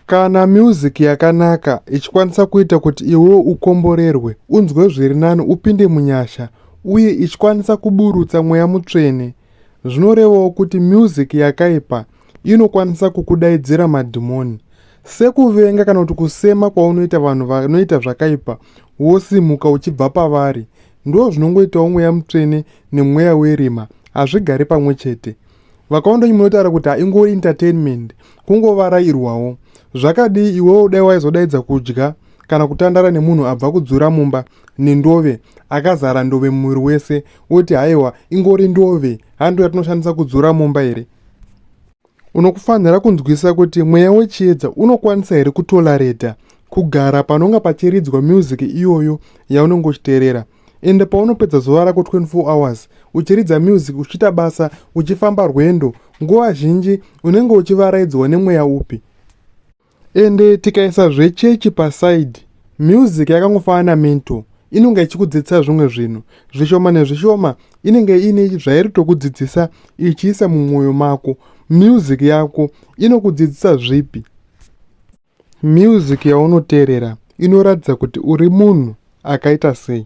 Kana music yakanaka ichikwanisa kuita kuti iwewe ukomborerwe, unzwe zviri nani, upinde munyasha uye ichikwanisa kuburutsa mweya mutsvene, zvinorevawo kuti music yakaipa inokwanisa kukudaidzira madhimoni. Sekuvenga kana kuti kusema kwaunoita vanhu vanoita zvakaipa wosimuka uchibva pavari, ndo zvinongoitawo mweya mutsvene nemweya werima, hazvigari pamwe chete. Vakawanda venyu munotaura kuti haingori entertainment, kungovarairwawo. Zvakadii iwewo dai waizodaidza kudya kana kutandara nemunhu abva kudzura mumba nendove akazara ndove mumuviri wese woti haiwa ingori ndove hando yatinoshandisa kudzura mumba here? Unokufanira kunzwisisa kuti mweya wechiedza unokwanisa here kutolareta kugara panonga pachiridzwa music iyoyo yaunenge uchiteerera. Ende paunopedza zuva rako 24 hours uchiridza music uchiita basa uchifamba rwendo nguva zhinji unenge uchivaraidzwa nemweya upi? Ende tikaisa zvechechi paside music yakangofanana namento inonge ichikudzidzisa zvimwe zvinhu zvishoma nezvishoma inenge iine zvairi tokudzidzisa ichiisa mumwoyo mako. Music yako inokudzidzisa zvipi? Music yaunoteerera inoratidza kuti uri munhu akaita sei.